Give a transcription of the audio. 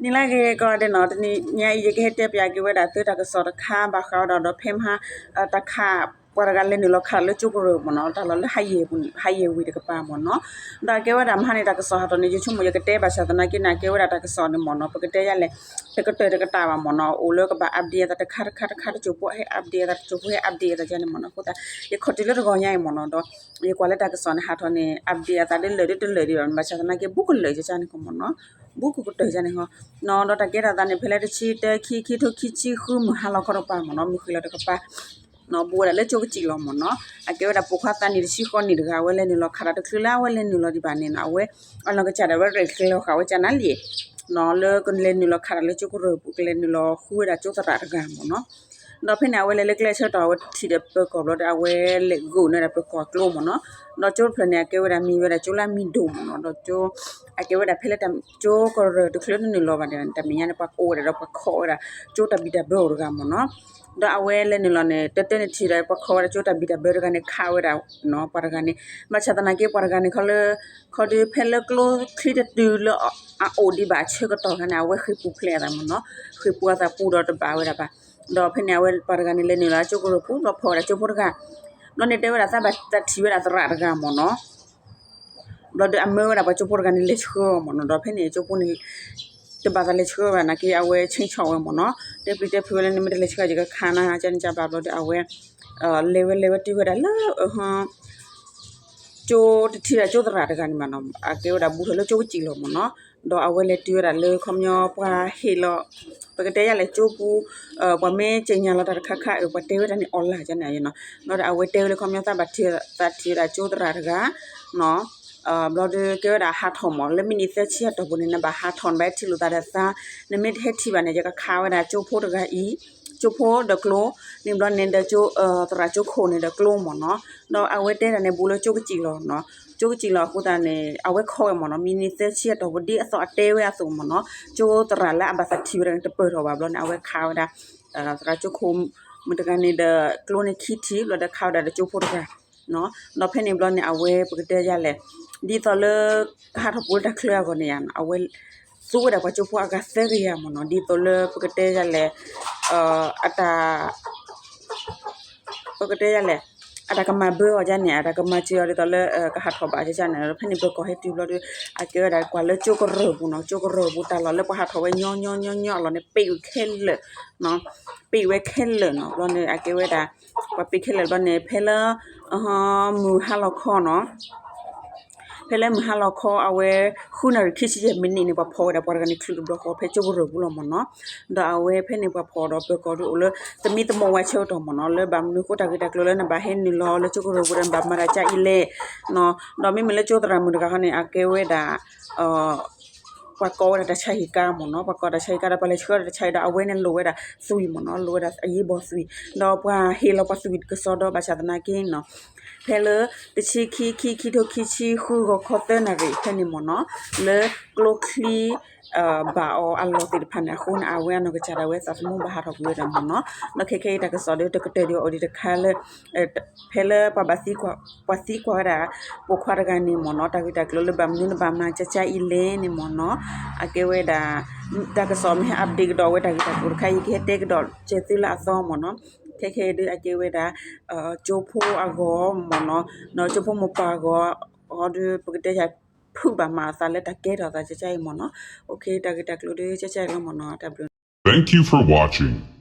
နံၤလၢဂ့ၤကိးဂၤဒဲးနီၤ, တနံၤညါအံၤ ယကဟဲတဲပၠးက့ၤဝဲဒၣ်သုတၢ်ကစီၣ်တခါ ဘၣ်ဃးဒီး ဒီးဖဲမဟါ တၢ်ခး ပှၤတဂၤလဲၤနုာ်လီၤခးတၢ်လၢကၠိကရၢၢ်မ့ၢ်နီၤ, တၢ်လီၢ်လၢ ဟးယဲၢ်ဝံၤတကပၤမ့ၢ်နီၤ. ဒီးအကဲဝဲဒၣ်မဟါန့ၣ် တၢ်ကစီၣ်ဟးထီၣ်န့ၣ် ယဆိကမိၣ်ယကတဲဘၣ်ဆၣ်သနာ်က့န့ၣ် အကဲဝဲဒၣ်တၢ်ကစီၣ်န့ၣ်မ့ၢ်နီၤ, ပကတဲယါလဲၣ်, တကတၢၢ်တကတၢၢ်ဘၣ်မ့ၢ်နီၤ, အိၣ်လၢကဘၣ် update အသးတခါတခါတခါ တစိၢ်ဖိဟဲ update အသး တစိၢ်ဖိဟဲ update အသးန့ၣ်မ့ၢ်နီၤ. အဃိသတး ယခီၣ်တုၤလၢတဂီၤညါအံၤမ့ၢ်နီၤ, ဒီးယကွၢ်လၢတၢ်ကစီၣ်န့ၣ် ဟးထီၣ်န့ၣ် update အသးဒ်လဲၣ်ဒ်တလဲၣ်ဒံးဘၣ်, ဘၣ်ဆၣ်သနာ်က့ ဘူးကလၢာ်ယန့ၣ်မ့ၢ်နီၤ, ဘူးကကတၢၢ်ယန့ၣ်ဟီ, ဒီးတၢ်ကဲထီၣ်သးန့ၣ် ဖဲလၢတဆံတၢ ခံ ခံထိခံဆံဃု မုၢ်ဟါလီၤခီတကပၤမ့ၢ်နီၤ, မုၢ်ဃ့ၢ်လီၤတကပၤ ဘူးဝဲဒၣ်လၢကၠိကစံာ်လီၤမ့ၢ်နီၤ. အကဲဝဲဒၣ်ပိာ်ခွါသးနံၣ်တဆံဃိးနံၣ်တဂၤ အဝဲလဲၤနုာ်လီၤခးတၢ်တချုးလၢအဝဲလဲၤနုာ်လီၤဒံးဘၣ်န့ၣ်နီၤ, အဝဲ အနီၢ်ကစၢ်ဒၣ်ဝဲ ရဲၣ်ကျဲၤလီၤဃာ်ဝဲကၢ်နါလံ လၢကလဲၤနုာ်လီၤခးတၢ်လၢကၠိကရၢၢ်ပူၤ ကလဲၤနုာ်လီၤဃုဝဲဒၣ်ကၠိသရၣ်တဂၤမ့ၢ်နီၤ. ဒီးဖဲန့ၣ် အဝဲလဲၤလၢကျဲဆၢကတီၢ် အဝဲထံၣ်ဒီးပၢၤကီၢ်ဘျီဒီး အဝဲလဲၤဂုာ်န့ၢ်ဒၣ်ပၢၤကီၢ်ကျိမ့ၢ်နီၤ. ဒီးကၠိတဖျၢၣ်န့ၣ် အကဲဝဲဒၣ်မံၤဝဲဒၣ်ကၠိလၢအမံၤဒိၣ်မ့ၢ်နီၤ, ဒီးကၠိ အကဲဝဲဒၣ်ဖဲလၢကၠိကရၢၢ်တချုးတနုာ်လီၤဘၣ်ဒီး တၢ်မဲာ်ညါန့ၣ် ပှၤကိးဝဲဒၣ်ဒီးပှၤခိးဝဲဒၣ် ကၠိတၢ်ဘံၣ်တၢ်ဘၢအိၣ်တဂၤမ့ၢ်နီၤ. ဒီးအဝဲလဲၤနုာ်လီၤန့ၣ် တၢ်တၢ်န့ၣ်ထံၣ်ဒီးပှၤခိးဝဲဒၣ်ကၠိတၢ်ဘံၣ်တၢ်ဘၢတဂၤန့ၣ် ခးဝဲဒၣ် ပှၤတဂၤန့ၣ်, ဘၣ်ဆၣ်သနာ်က့ ပှၤတဂၤန့ၣ် ခီလၢ ခီဒီးဖဲလၢကျိချံတတုၤလၢအအိၣ်ဒံးဘၣ်အဆၢကတီၢ်ခါန့ၣ် အဝဲဃ့ၢ်ပူၤဖျဲးအသးမ့ၢ်နီၤ, ဃ့ၢ်ပူၤအသးပူၤဒီးတဘၣ်ဝဲဒၣ်ဘၣ်. ဒီးဖဲန့ၣ် အဝဲပှၤတဂၤန့ၣ်လဲၤနုာ်လီၤကၠိကရၢၢ်ပူၤ ဒီးဖီၣ်ဝဲဒၣ်ကၠိဖိတဂၤ, ဘျီန့ၣ်တဲဝဲဒၣ်သးဘၣ်သးထံၣ်ဝဲဒၣ်သရၣ်တဂၤမ့ၢ်နီၤ. ဘျီဒီးအမၢဝဲဒၣ်ပှၤကၠိဖိတဂၤန့ၣ်လဲၤဆှၢအီၤမ့ၢ်နီၤ, ဒီးဖဲန့ၣ်ကၠိဖိန့ၣ် တဘၣ်သးလဲၤဆှၢဘၣ်နာ်က့ အဝဲဆ့ၣ်ဆီၣ်ဝဲမ့ၢ်နီၤ, တဲပျံၤတဲဖုးဝဲလၢနမ့ၢ်တလဲၤဆှၢ ယကခးနၤ ကန့ၣ်ကဘၣ်ဘျီဒီး အဝဲ လဲၤဝဲလဲၤဝဲတုၤဝဲဒၣ်လၢ ကၠိတထံၣ်ဒီးကၠိသရၣ်တဂၤန့ၣ်မ့ၢ်နီၤ, အကဲဝဲဒၣ်ဘူးထီၣ်လၢကၠိကစံာ်လီၤမ့ၢ်နီၤ, ဒီးအဝဲလဲၤတုၤဝဲဒၣ်လၢခီပညီပှၤဟ့ၣ်လီၤ, ပကတဲယါလဲၣ်ကၠိပူၤ, ပှၤမ့ၢ်က့ၤညါလီၤတၢ်တခါခါအၢ ပှၤတဲဝဲဒၣ်န့ၣ် online ကန့ၣ်နီၤ, ဘျီဒီးအဝဲတဲဝဲလၢခီပညီသးဘၣ်ထံၣ်သးထံၣ်ဝဲဒၣ်ကၠိသရၣ်တဂၤ ဘျီဒီးကဲဝဲဒၣ်ဟးထီၣ်မ့ၢ် လၢမံးနံးသၢဆံအတီၢ်ပူၤန့ၣ် နဘၣ်ဟးထီၣ် နဘၣ်ဟဲထံၣ်လိာ်သးဒီးသး, နမ့ၢ်တဟဲထံၣ်ဘၣ်န့ၣ် ယကခးဝဲဒၣ်ကၠိဖိတဂၤအံၤ, ကၠိဖိဒီးကျိ, န့ၣ်ဘျီန့ၣ်ဒီးကၠိ, သရၣ်ကၠိခိၣ်န့ၣ်ဒီးကျိမ့ၢ်နီၤ, ဒီးအဝဲတဲဒၣ်န့ၣ် ဘူးလၢကၠိကစံာ်လီၤနီၤ, ကၠိကစံာ်လီၤအဃိသတးန့ၣ် အဝဲခီဝဲမ့ၢ်နီၤ, မံးနံးသၢဆံအတီၢ်ပူၤဒ်အသီအတဲဝဲအသိးမ့ၢ်နီၤ, ကၠိသရၣ်လၢအဘၣ်သးထံၣ်ဝဲဒၣ်န့ၣ် တပၢၢ်ထီၣ်ဘၣ်ဘျီန့ၣ် အဝဲခးဝဲဒၣ် သရၣ်ကၠိခိၣ် မုၢ်တဂၤန့ၣ်ဒီး ကျိန့ၣ်ခံထံၣ် ဘျီဒီးခးဝဲဒၣ်ဒီးကၠိဖိတဂၤ ဒီးဖဲန့ၣ်ဘျီန့ၣ် အဝဲပကတဲယါလဲၣ်, ဒ်သိးလၢ ဟးထီၣ်ပူၤလၢတၢ်ချၢအဂီၢ်န့ၣ်ယါ အဝဲ သူဝဲဒၣ်ပှၤကၠိဖိအဂၤသၢကယၤမ့ၢ်နီၤ, ဒ်သိးလၢပကတဲယါလဲၣ်, အတၢ် ပကတဲယါလဲၣ်, အတၢ်ကမၤဘၢအီၤဒ်န့ၣ် အတၢ်ကမၤစၢၤအီၤဒ်သိးလၢ ကဟးထီၣ်ဘၣ်ဒ်န့ၣ်, ဒီးဖဲန့ၣ်ပၢၤကီၢ်ဟဲတုၤဘျီဒီး အကဲဝဲဒၣ်ကွၢ်လၢကၠိကရၢၢ်ပူၤနီၤ, ကၠိကရၢၢ်ပူၤတၢ်လီၢ်လၢပှၤဟးထီၣ်ဝဲညီညီညီညီအလီၢ်န့ၣ် ပ့ၢ်ဝဲခဲလၢာ် ပ့ၢ်ဝဲခဲလၢာ်နီၤ, ဘျီန့ၣ် အကဲဝဲဒၣ် ပှၤပ့ၢ်ခဲလၢာ်ဘျီန့ၣ် ဖဲလၢ မုၢ်ဟါလီၤခီနီၤ, ဖဲလၢမုၢ်ဟါလီၤခီ အဝဲ ဃုနၣ်ရံၣ်ခံဆံယဲၢ်မံးနံးန့ၣ် ပှၤဖီၣ်ဝဲဒၣ်ပှၤတဂၤန့ၣ် ချုးတဘျီဃီ ဖဲကၠိကရၢၢ်ပူၤလီၤမ့ၢ်နီၤ, ဒီးအဝဲဖဲန့ၣ်ပှၤဖီၣ်ဒီးပၢၤကီၢ်ဒုးအိၣ်လၢ သမံသမိးဝဲဆၢကတီၢ်မ့ၢ်နီၤ, လၢဘၣ်မနုၤဃိတၢ်ဂ့ၢ်တၢ်ကျိၤလၢနဘၣ်ဟဲနုာ်လီၤလၢကၠိကရၢၢ်ပူၤဒီးနဘၣ်မၤတၢ်ကါအံၤလဲၣ်, ဒီးမ့မ့ၢ်လၢကၠိသရၣ်မုၣ်တဂၤခီန့ၣ် အကဲဝဲဒၣ် ပှၤကိးဝဲဒၣ်တၢ်ဆါဟံၣ်ကါမ့ၢ်နီၤ, ပှၤကိးတၢ်ဆါဟံၣ်ကါဒီး ပှၤလဲၤဆှၢတၢ်ဆါဟံၣ်ဒီး အဝဲန့ၣ်လိၣ်ဝဲဒၣ်သွံၣ်မ့ၢ်နီၤ, လိၣ်ဝဲဒၣ်အရေးပေါ်သွံၣ်, ဒီးပှၤဟ့ၣ်လီၤပှၤသွံၣ်ကစီဒီ ဘၣ်ဆၣ်သနာ်က့နီၤ, ဖဲလၢ တဆံခံ ခံ ခံထိခံဆံဃု ဂီၤခီသၢနၣ်ရံၣ်ဖဲန့ၣ်မ့ၢ်နီၤ, လၢကျိချံ ဘၣ်အီၤအလီၢ်သ့ၣ်တဖၣ်န့ၣ်အဃိန့ၣ် အဝဲအနီၢ်ကစၢ်ဒၣ်ဝဲသးသမူဘၣ်ဟးထီၣ်ကွံာ်ဝဲဒၣ်မ့ၢ်နီၤ, ဒီးခဲခဲအံၤတၢ်ကစီၣ်ဒီးတကတၢၢ်ဒံးအိၣ်ဒံးတခါလၢ ဖဲလၢပှၤဘၣ်သံကွၢ် ပှၤသံကွၢ်ဝဲဒၣ် ပိာ်ခွါတဂၤန့ၣ်မ့ၢ်နီၤ, တၢ်ဂ့ၢ်တၢ်ကျိၤလၢဘၣ်မနုၤနဘၣ်မၤကၠါကၠါအံၤလဲၣ်န့ၣ်မ့ၢ်နီၤ, အကဲဝဲဒၣ် တၢ်ကစီၣ်မ့ၢ်ဟဲ update ကဒီးဝဲတၢ်ဂ့ၢ်တၢ်ကျိၤတခါအံၤ ကဟဲတဲကဒီးကဲသုလၢအသီမ့ၢ်နီၤ, ခဲခဲအံၤဒုးအကဲဝဲဒၣ် ကၠိဖိအဂီၢ်မ့ၢ်နီၤ, ဒီးကၠိဖိမိၢ်ပၢ်အဂီၢ် အီၤဒုး ပကတဲယၤ ဖုးဘၣ်မၤအသးလၢတၢ်ကဲထီၣ်သးကၠါကၠါအံၤမ့ၢ်နီၤ, တၢ်ဂ့ၢ်တၢ်ကျိၤဒုးကၠါကၠါအံၤလီၤမ့ၢ်နီၤ, တၢ်ဘျုး